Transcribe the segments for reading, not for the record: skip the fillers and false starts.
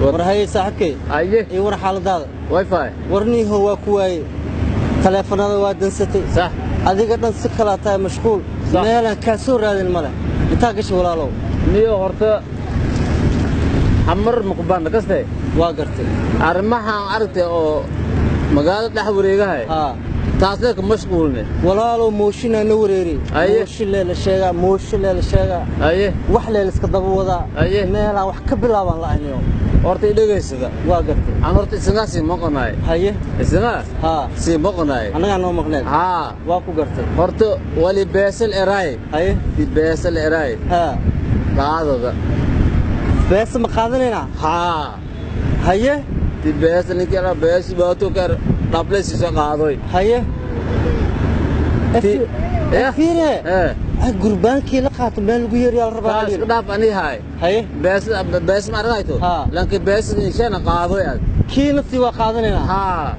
War haye saaxiibkay. Aye. Iyo war xaaladaada. Wifi. Warniiho waa ku waayey, taleefanada waa dansatay. Sax. Adiga dhan si kalaa tahay mashquul. Sax. Meelaan kaa soo raadin male, intaa gashay walaalow? Niyo horta xamar maqbaan kaste. Waa gartay. Arrimahan aragtay oo magaalada dhex wareegahay. Haa. Taasna ka mashquulne. Walaalow mooshinaa na wareeri. Aye. Mooshin lee la sheegaa, mooshin lee la sheegaa. Aye. Wax lee la iska daba wadaa. Aye. Meelaan wax ka bilaabaan la'aynayo. Horta i dhegaysada. Waa gartay. Aan horta isagaa sii maqanaay. Haye. Isagaa haa sii maqanaay. Annagaa noo maqneen. Haa. Waa ku gartay. Horta wali beesal eraay. Haye. Di beesal eraay. Haa. Qaadada. Beesa ma qaadanaynaa? Haa. Haye. Di beesal ninkii era bees baato kar dhable siiso qaadoy. Haye. Eh. Fiire. Eh. Gurbaankii la qaato meel lagu yeeriyaa la rabaa. Taas isku dhaaf ani haay. Haye. Bees bees ma aragayto. Haa. Laakiin bees inshana qaadoy aad. Kii naftii waa qaadanaynaa. Haa.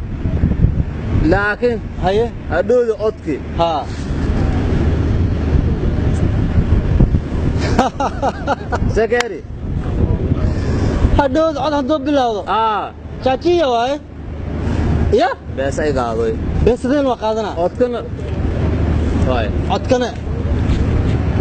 Laakiin haye hadhowda codkii. Haa. Sakari. Hadhowda cod hadduu bilaawdo. Aa. Jaajiya waaye ya. Bees ay qaadoy. Beesadeen waa qaadanaa. Codkana waay. Codkana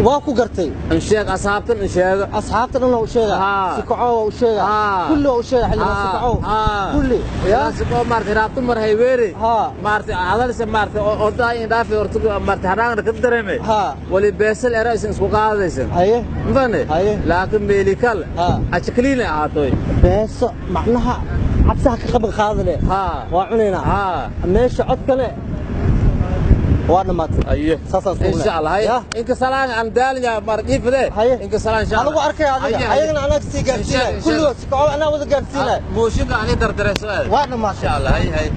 waa ku gartay. In sheeg asxaabtan, in sheega. Asxaabta dhan waa u sheegaa. Haa. Sikaco waa u sheegaa. Haa. Kulli waa u sheegaa xildhibaan sikaco. Haa. Kulli. Ya siko maartay raabtu mar hayweeri. Haa. Maartay hadalse maartay odaa in dhaafi horta maartay haraangna ka dareemay. Haa. Wali beesal era isin isku qaadaysan. Haye. Mfane? Haye. Laakiin meelikal. Haa. Achkliina ahaatoy. Beeso macnaha cabsaha ka qaban qaadane. Haa. Waa cunaynaa. Haa. Meesha codkane waa dhammaatay. Aye. Saasaan isku insha Allah. Ya. Inka salaan aan daalnya mar ifade. Haye. Inka salaan insha Allah. Anigu arkay adiga. Haye, haye. Ayagana anaa sii gaarsiinaya. Insha kulligood sikaco anaa wada gaarsiinaya. Mooshinka ani dardareyso aad. Waa dhammaatay. Insha Allah. Hay hay.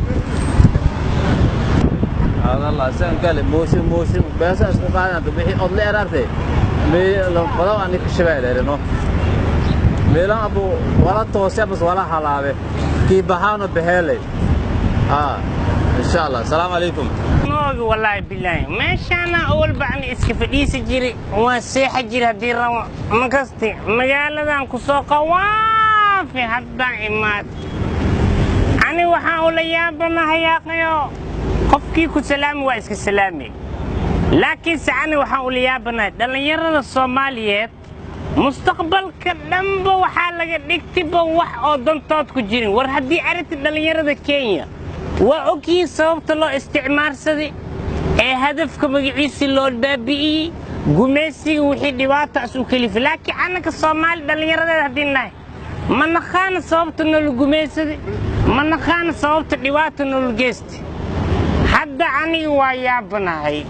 Allah san kale mooshin mooshin beesa isku qaadan bixi od la eraartay. Meel fadaw ani ka shabeeleno. Meelan abu wala toose bas wala halaabe. Kii baxaano behelay. Ah. Insha Allah. Assalamu alaykum. Moogi wallaahi bilaahi meeshaana awalba ani iska fadhiisi jiri, waan seexa jiri haddii rabo ma kasti magaaladan ku soo qawaafi haddaan imaad. Ani waxaan ula yaabanahayaaqayo qofkii ku salaami waa iska salaami, laakiinse ani waxaan ula yaabanahay dhallinyarada Soomaaliyeed mustaqbalka dhanba waxaa laga dhigtiba wax oo dantood ku jirin. War haddii aragti dhallinyarada Kenya waa ogyihiin sababta loo isticmaarsaday ee hadafka magaciisii loo baabi'iyey gumaysiga wixii dhibaataas u kalifay, laakiin annaka Soomaali dhallinyaradeeda haddii nahay ma naqaana sababta noola gumaysaday, ma naqaana sababta dhibaata noola geystay. Hadda aniga waa yaabanahay.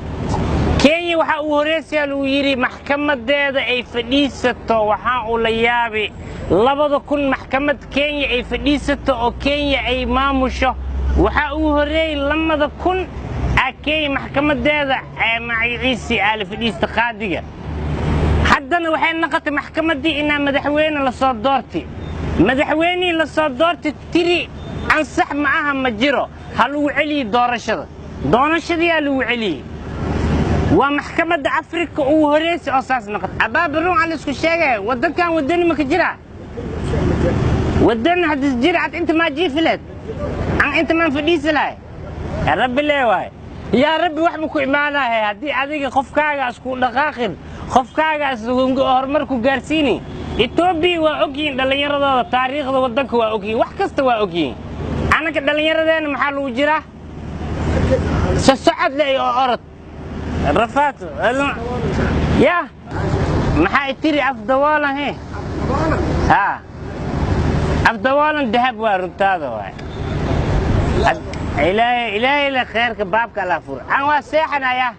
Kenya waxaa uu horeysayaa lagu yidhi maxkamadeeda ay fadhiisato, waxaa uu la yaabi 2000 maxkamad Kenya ay fadhiisato oo Kenya ay maamusho. Waxaa uu horeeyey 2000 aa Kenya maxkamadeeda ee magaciisii aa la fadhiista qaadiga. Haddana waxay noqotay maxkamaddii inaa madaxweyne lasoo doortay, madaxweynihii lasoo doortay tiri ansax ma aha, ma jiro, ha lagu celiyey doorashada, doorashadiyaa lagu celiyey. Waa maxkamadda Afrika ugu horeysa oo saas noqotay. Abaaba run aan la isku sheegaya, waddankan waddani ma ka jiraa? Waddan haddis jira cad inta maa jiifileed aan inta maan fadhiisi lahay. Yaa rabbi lee waay, yaa rabbi wax ma ku imaanahay haddii adiga qofkaaga isku dhaqaaqin, qofkaaga is horumar ku gaarsiini. Etoobiya waa ogyihiin dhallinyaradooda, taariikhda waddanka waa ogyihiin, wax kasta waa ogyihiin. Annaka dhallinyaradeena maxaa lagu jiraa? Sosocod le iyo orod rafaad ya maxaa tiri afdawoolan he haa afdawoolan dahab waa runtaada waay. Ilaahay ilaahay la khayrka baabka la fur aan waa seexanaya.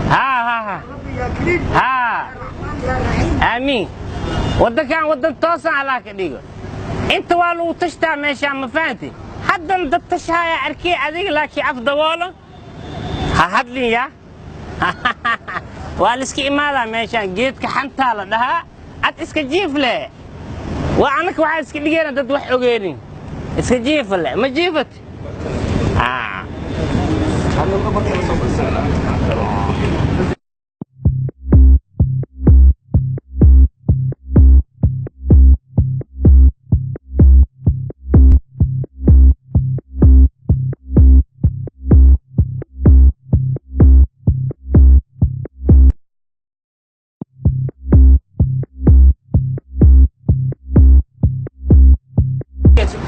Haa haa haa haa aamiin. Waddankan waddan toosan Allah ka dhigo. Inta waa lagu tashtaa meeshaan, ma fahanti? Haddan dad tashahaya arkay adiga, laakiin afdawoolan ha hadlin ya waa la iska imaadaa meeshaan geedka xantaa la dhahaa ad iska jiif leh. Waa annaka waxaa iska dhigayna dad wax ogeynin iska jiifa leh ma jiifat. Ah.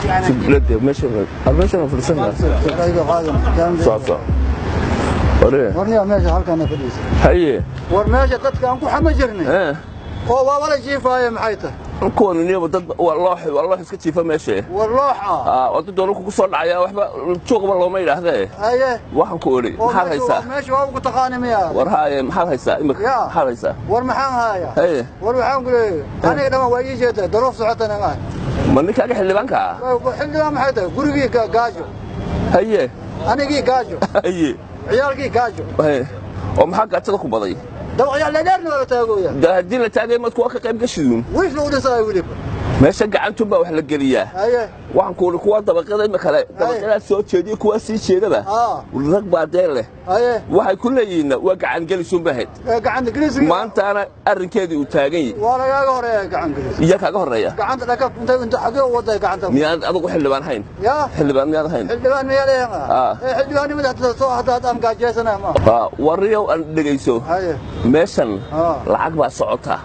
Meesha meesha fadhiisana. Soo soo. Waree. Warniya meesha halkan fadhiisa. Haye. War meesha dadka aan ku xama jirnay. Oo waa wala jiifaaye maxay tahay? Kuwan niyo dad waa loox iska jiifa meesha. War loox ah. Wada doonku ku soo dhacaya waxba joogba looma yiraahdee. Haye. Waxaan ku oori maxaad haysaa? Meesha waa ugu taqaani miya. War haye maxaad haysaa imika? Maxaad haysaa? War maxaan hayaa? Haye. War waxaan ku leeyahay aniga dhammaan waa ii jeedaa daruuf socotana ma. Ma ninkaaga xildhibaanka ah? Xildhibaan maxay tahay? Gurigii gaajo. Haye. Anigii gaajo. Haye. Ciyaalkii gaajo. Haye. Oo maxaa gaajada ku baday? Dabaqyaal dheerna waa la taagooyaa. Da haddii la taagay mad kuwa ka qayb gashiduun. Wiif lagu dhisaayo weliba. Meesha gacantu baa wax la geliyaa. Haye. Waxaan ku kuwa dabaqyada ima kale dabaqyada soo jeediyo kuwa sii jeedaba. Rag baa dee leh. Haye. Waxay ku leeyihiin waa gacan gelisuun baa ahayd. Gacan gelis. Maantana arrinkeedii uu taagan yahay. Waa lagaaga horeeya gacan gelis. Iya kaaga horeeya. Gacanta dhakab inta xagee u waday gacanta. Miyaad adigu xildhibaan hayn? Yaa. Xildhibaan miyaad hayn? Xildhibaan miyaa leeyahay? Xildhibaanimada hadda soo hadda aan gaajeysanahay ma. Warriyow aan dhegeyso. Haye. Meeshan lacag baa socota.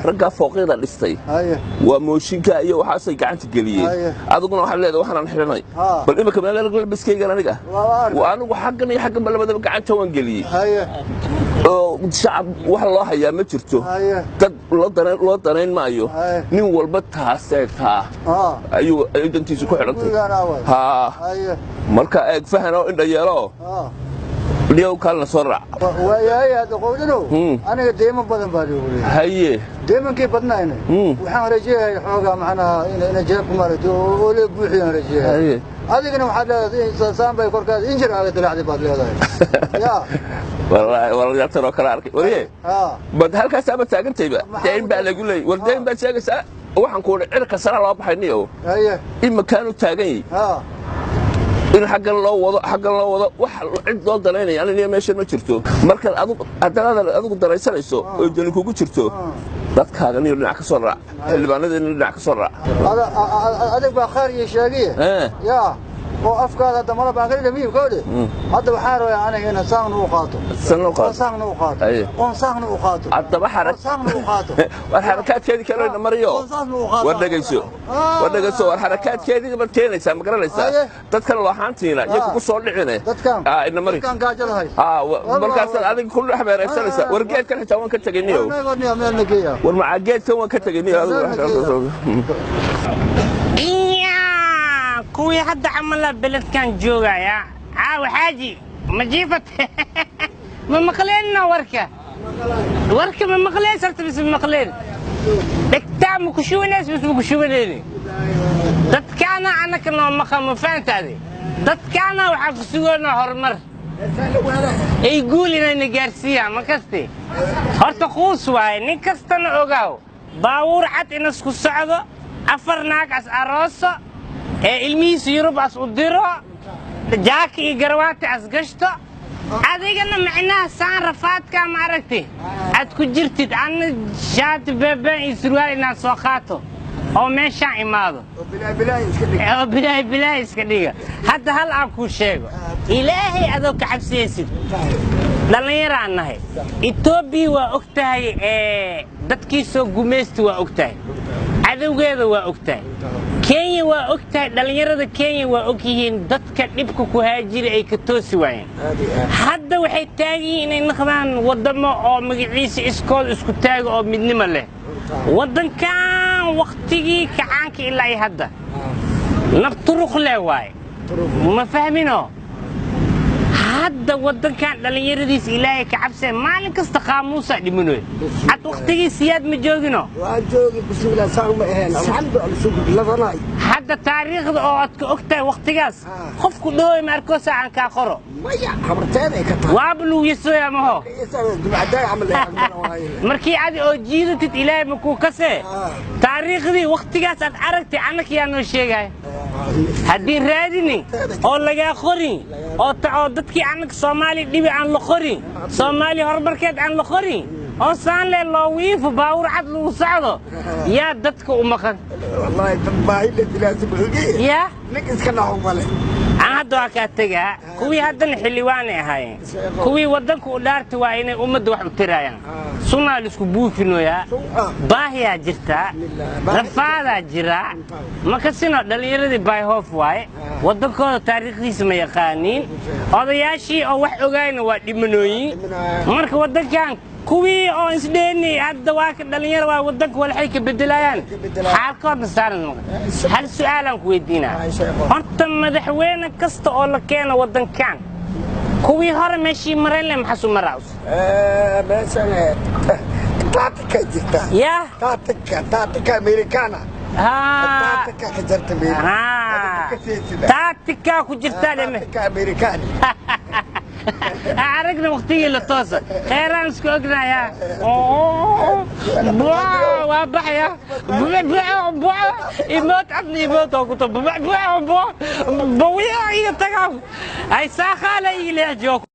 Ragga fooqyada dhistay. Haye. Waa mooshinka iyo waxaasay gacanta geliyeen. Adiguna waxaad leedahay waxaan xidhanay. Bal imika meel labiskaygan aniga. Waa anigu xaggan iyo xaggan labadaba gacanta waan geliyey. Oo shacab wax loo hayaa ma jirto. Dad loo danayn maayo. Nin walba taas eegtaa. Ayuu dantiisu ku xidhantay. Marka eeg fahanoo indha yeelo. Liyow kalena soo raac. Waayahay hadda qowdanow aniga deymo badan baa liigu leeyahay. Haye. Deymankii badnayna waxaan rajeeyahay xoogaa macnaha ina jeebku maaragtay oo lee buuxiyaan rajeeyahay. Haye. Adigana waxaad leedahay saan bay korkaada injir aaga dilaacday baad leedahay. Yaa. Wallaahi walaal tan oo kale arkay. Wariye. Bad halkaas aaba taagantayba. Deyn baa lagu leeyahay. War deyn baad sheegaysaa. Waxaan ku wada cirka sare loo baxay niyow. Haye. Imakaanu taagan yahay. In xaggan loo wado xaggan loo wado wax cid loo danaynaya aniga meeshan ma jirto. Marka adigu haddana adigu danaysanayso oo dani kugu jirto dadkaaga niyo dhinac ka soo raac xildhibaanadeenna dhinac ka soo raac. Adig baa khayr iyo sheegiye. Yaa. Oo afkaada hadda malab aan ka dhamiyo koodhe. Hadda waxaan rabaa aniga inaan saangna u qaato. Saangna u qaato. Saangna u qaato. Oon saangna u qaato. Haddaba xarag. Saangna u qaato. War xarakaadkeedii kale ina mariyo. War dhagayso. War dhagayso war xarakaadkeedii baad keenaysaa ma garanaysaa. Dadkan looxaantiina iyo kugu soo dhicine. Dadkan. Ina mari. Dadkan gaajada haysa. Markaas adiga ku dhex beeraysanaysaa. War geedkan xitaa waan ka tagay niyow. War macaa geedkan waan ka tagay niyow. Kuwii hadda camala beledkan joogaya caawa xaaji ma jiifat ma maqleenna warka warka ma maqleen sarta mise ma maqleen dhegtaa ma ku shubanaysa mise ma ku shubanayni dadkaana annaka noo maqa ma fahantaade dadkaana waxaan ku sugoonaa horumar ay guul inayna gaarsiiyaan ma kaste horta quus waaye nin kastana ogaaw baabuur cad inasku socdo afar naag as arooso ee ilmihiisa Yurub as u diro jaaki iyo garwaati as gashto adigana macnaha saan rafaadka ma aragtay aad ku jirtid anna shaati beebeen iyo surwaal inaad soo qaato oo meeshaan imaado oo bilaahi bilaahi iska dhiga hadda hal aan kuu sheego ilaahay adoo ka cabsiyaysid dhallinyaraan nahay Itoobiya waa og tahay dadkii soo gumaysta waa og tahay cadowgeeda waa og tahay Kenya waa og tahay dhalinyarada Kenya waa og yihiin dadka dhibka ku haajiri ay ka toosi waayeen hadda waxay taagan yihiin inay noqdaan wadamo oo magaciisa iskood isku taaga oo midnimo leh waddankan waqtigii kacaanka ilaa iyo hadda nab turuq leh waaye ma fahmino hadda waddankan dhalinyaradiisa ilaahay ka cabsee maalin kasta qaamuusaa dhimanoy had waqtigii siyaad ma joogino hadda taariikhda oo aad ka og tahay waqtigaas qofku dhahooy ma arkoosa aan kaa qoro waaba lagu yasooyaa maho markii adi oo jiidatid ilaahay makuu kasee taariikhdii waqtigaas aad aragtay annaka yaa noo sheegaya haddii raadinin oo lagaa qorin oo dadkii annaka Soomaali dhibi aan la qorin Soomaali horumarkeed aan la qorin oo saan leh loo wiifo baawur cad lagu socdo yaa dadka u maqan والله baahi la dilaa yaa yaa nin iska naxo male Aan hadda waa kaa tegaa. Kuwii haddana xildhibaanay ahaayeen, kuwii waddanka u dhaarti waa inay ummadda wax u tiraayaan. Sunaa laisku buufinoyaa, baahiyaa jirtaa, rafaadaa jiraa. Makasino dhallinyaradii bayhoof waaye, waddankooda taariikhdiisa ma yaqaaniin. Odayaashii oo wax ogaayna waa dhimanooyin. Marka waddankan kuwii oo isdheeni hadda waa ka dhalinyaro, waa waddanka walxay ka bedelayaan xaalkoodna saaran. Hal su'aalaan ku weydiinaa horta: madaxweyne kasta oo la keeno waddankan, kuwii hore meeshii mareen le maxasu maraa? Meeshan tactica jirta. Yaa? Tactica, tactica americana. Tactica ka jirta meel. Tactica ku jirtaa dheme. Tactica americana. Aragna waqtigii la toosa kheeraan isku ognayaa, waa baxaya imood cadna imood oo kuto bawiya iga tagaa ay saakhaala ii leexjiyo.